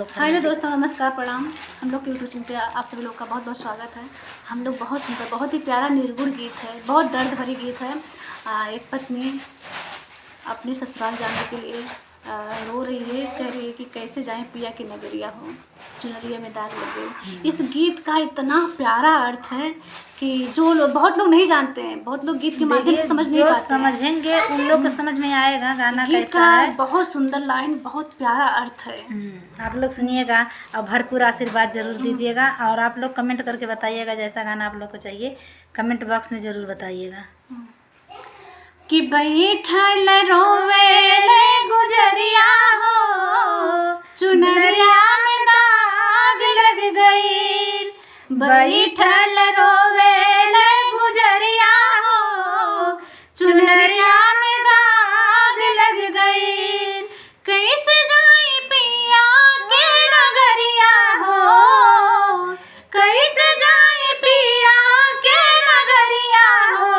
Hello दोस्तों, नमस्कार, प्रणाम। हम लोग के यूट्यूब चैनल पे आप सभी लोग का बहुत बहुत स्वागत है। हम लोग बहुत सुंदर, बहुत ही प्यारा निर्गुण गीत है, बहुत दर्द भरी गीत है। एक पत्नी अपने ससुराल जाने के लिए रो रही है, कह रही है कि कैसे जाएं पिया की नगरिया हो, चुनरिया में दाग लग गई। इस गीत का इतना प्यारा अर्थ है कि जो लोग, बहुत लोग नहीं जानते हैं, बहुत लोग गीत के माध्यम से समझ नहीं जो पाते हैं। समझेंगे उन लोग को समझ में आएगा गाना गीत कैसा का है। बहुत सुंदर लाइन, बहुत प्यारा अर्थ है। आप लोग सुनिएगा और भरपूर आशीर्वाद जरूर दीजिएगा और आप लोग कमेंट करके बताइएगा जैसा गाना आप लोग को चाहिए, कमेंट बॉक्स में ज़रूर बताइएगा। कि बैठल रोवेले गुजरिया हो, चुनरिया में दाग लग गई। बैठल रोवेले गुजरिया हो, चुनरिया में दाग लग गई। कैसे जाई पिया के नगरिया हो, कैसे जाई पिया के नगरिया हो,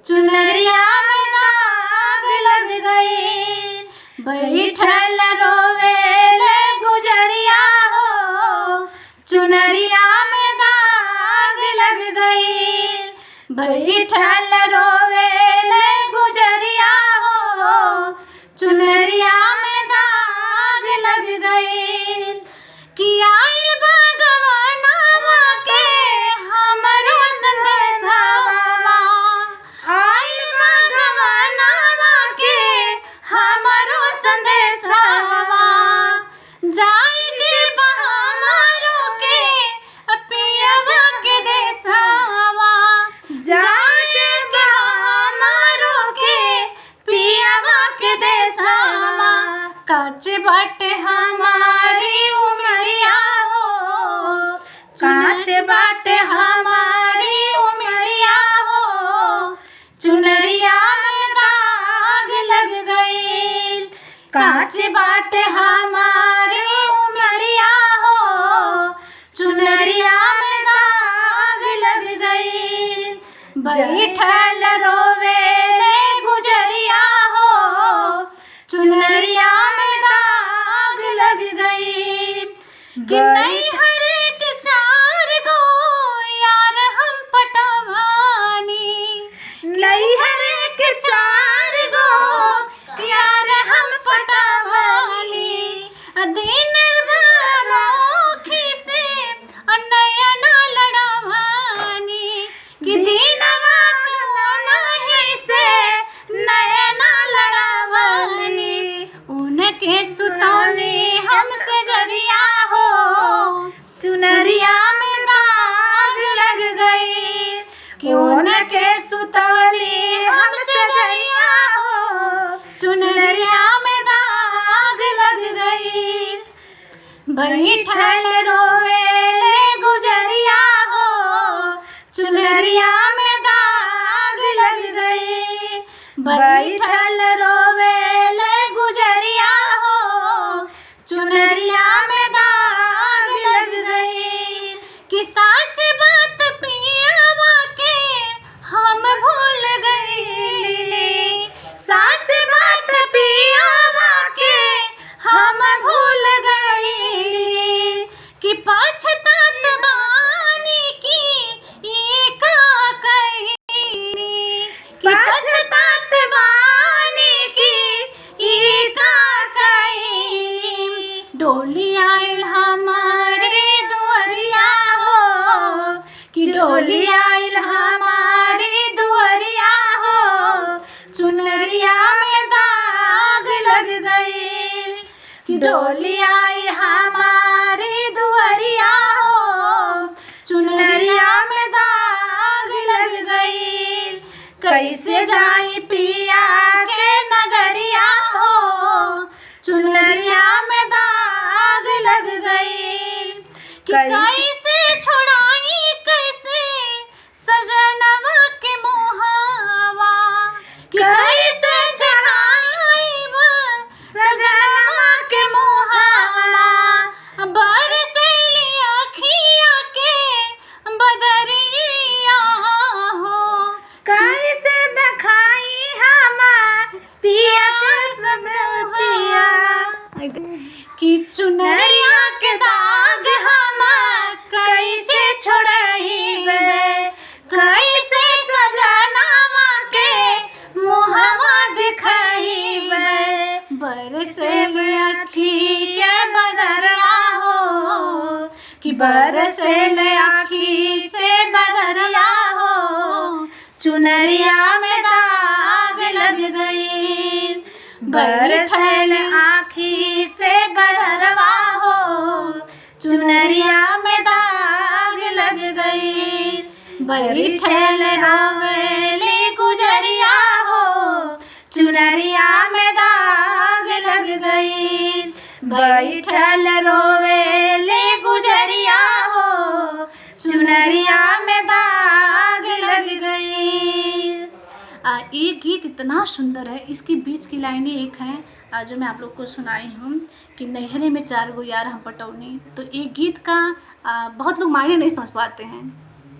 चुनरिया में दाग लग गई। बैठल रोवेले गुजरिया हो, चुनरिया में दाग लग गई। बैठल रोवेले गुजरिया हो, चुनरिया में दाग लग गई। कि आइल भगवानवा के हमरो संदेशवा, आइल भगवानवा के हमरो संदेशवा, जाई के बहमारो के पियवा के देशवा, जाई के बहमारो के पियवा के देशवा। काच बाटे हमारी उमरिया हो, कांच बाटे हमारी उमरिया हो, चुनरिया में दाग लग गई। कांच बाटे हमारी उमरिया हो, चुनरिया में दाग लग गई। बैठल रोवेले गुजरिया हो, चुनरिया में दाग लग गई। कि नहीं हर एक चार गो यार हम पटवानी, नहीं हर एक चार गो यार हम पटवानी, दिन अनोखी से नयन लड़वानी, कि दिन नहीं से नयन लड़वानी, उनके सुतौनी हमसे जरिया हो, चुनरिया में दाग लग गई। कि उनके सुतौली हमसे जरिया हो, चुनरिया में दाग लग गई। बैठल रोवेले गुजरिया हो, चुनरिया में दाग लग गई। बैठल रोवेले गुजरिया हो, चुनरिया में दाग लग गई। कि साच बात पियावा के हम भूल गईली, साच बात पियावा के हम भूल गईली, कि पछतात बानी की ये का कहीनी, कि पछतात बानी की ये का कहीनी। डोली आइल हमारे दुआरिया हो, कि डोली आइल हमारे दुआरिया हो, चुनरिया में दाग लग गई। कि डोली आई हमारी दुआरिया हो, चुनरिया में दाग लग गई। कैसे जाई पिया के नगरिया हो, चुनरिया में दाग लग गई। कि कैसे छोड़ाई कैसे सजनवा के मोहावा, कि कैसे छोड़ाई सजनवा के मोहावा, बरसैली अखिया के बदरिया हो, कैसे दिखाई हमा पिया के सदतिया। कि चुनरिया के दाग हम कैसे छोड़ाइबे, कैसे सजनावा के मुहवा दिखाइबे। बरसे आखी के बदरिया हो, कि बरसे आखी से बदरिया हो, चुनरिया में दाग लग गई, बरसल आखी से बदरवा हो, चुनरिया में दाग लग गई। बैठल हवेली गुजरिया हो, चुनरिया में दाग लग गई। बैठल रोवेली गुजरिया हो, चुनरिया में दाग लग गई। ये गीत इतना सुंदर है, इसकी बीच की लाइनें एक हैं जो मैं आप लोग को सुनाई हूँ कि नैहरे में चार गो यार हम पटौनी। तो ये गीत का बहुत लोग मायने नहीं समझ पाते हैं।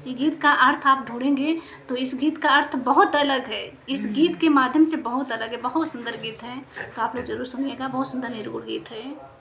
ये गीत का अर्थ आप ढूंढेंगे तो इस गीत का अर्थ बहुत अलग है, इस गीत के माध्यम से बहुत अलग है। बहुत सुंदर गीत है, तो आप लोग ज़रूर सुनिएगा, बहुत सुंदर निर्गुण गीत है।